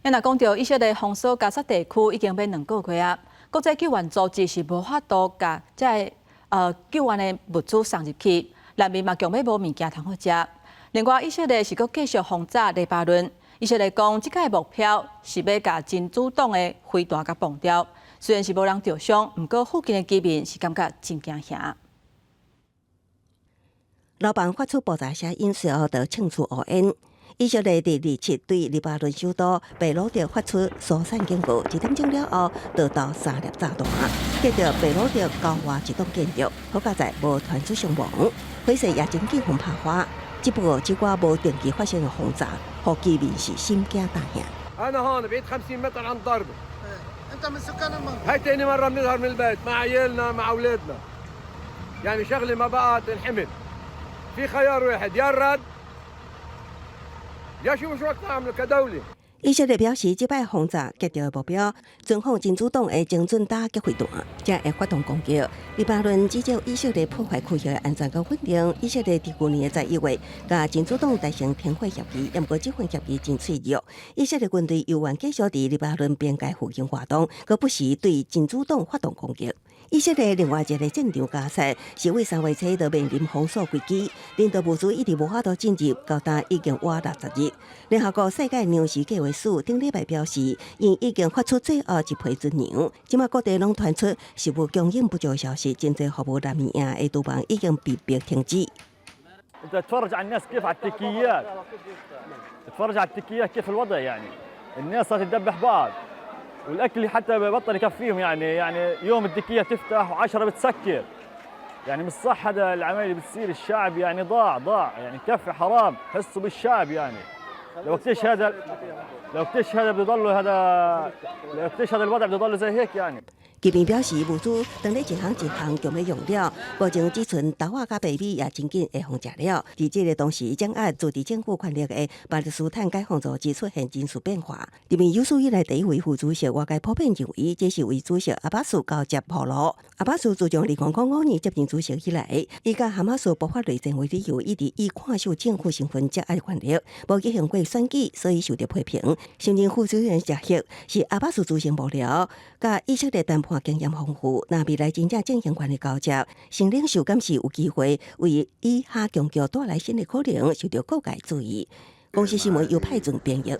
咱若講著以色列封鎖加薩地區已經欲2個月啊，國際救援組織是無法度共這个救援的物資送入去，難民嘛強欲無物件通好食。另外，以色列是閣繼續轟炸黎巴嫩。以色列講，這擺的目標是欲共真主黨的飛彈共磅掉。雖然是無人著傷，毋過附近的居民是感覺真驚嚇。樓房發出爆炸聲音，隨後就衝出烏煙。以色列佇27對黎巴嫩首都貝魯特發出疏散警告，1點鐘了後，就投三粒炸彈，擊著貝魯特郊外一棟建築，好佳哉無傳出傷亡。火勢也真緊予拍花，只不過這寡無定期發生的轟炸，予居民是心驚膽嚇。 أنا هون بعيد 50 متر عن الضربة. أنت من سكان المنطقة؟ هاي تاني مرة بنظهر من البيت مع عيالنا مع أولادنا. يعني شغلة ما بقى تنحمل. في خيار واحد، يا الرد يا شو شو بدك تعملوا كدولة. 以色列表示，這擺轟炸擊著的目標，專訪真主黨的精準打擊飛彈，才會發動攻擊。黎巴嫩指責以色列破壞區域的安全佮穩定。以色列佇舊年的11月，共真主黨達成停火協議，毋過這份協議真脆弱。以色列軍隊猶原繼續佇黎巴嫩邊界附近活動，閣不時對真主黨發動攻擊。以色列另外一个戰場加薩，是對3月初就面臨封鎖危機，人道物資一直無法度進入，到今已經倚60日。聯合國世界糧食計劃署頂禮拜表示，𪜶已經發出最後一批軍糧，這馬各地攏傳出食物供應不足的消息，真濟服務難民營的廚房已經被迫停止。 انت تتفرج على الناس كيف على التكيات، تتفرج على التكيات كيف الوضع، يعني الناس صارت تدبح بعض والاكل حتى بطل يكفيهم. يعني يوم التكيه تفتح وعشرة بتسكر، يعني مش صح هذا العمل اللي بتصير. الشعب يعني ضاع ضاع، يعني كفي، حرام، حسوا بالشعب. يعني لوقتيش هذا بده يضل هذا، لوقتيش هذا الوضع بده يضل زي هيك يعني؟ 居民表示，物資當咧一項一項強欲用了，目前只賰豆仔佮白米也真緊會予食了。佇這个同時，掌握自治政府權力的巴勒斯坦解放組織出現人事變化，任命有史以來第一位副主席。外界普遍認為，這是為主席阿巴斯交接鋪路。阿巴斯自從2005年接任主席以來，以佮哈馬斯爆發內戰為理由，一直以看守政府身份掌握權力，無舉行過選舉，所以受著批評。新任副主席賈赫是阿巴斯資深幕僚，佮以色列談判經驗豐富，若未來真正進行權力交接，新領袖敢是有機會為以哈僵局帶來新的可能，受著各界注意。公視新聞由派准編譯。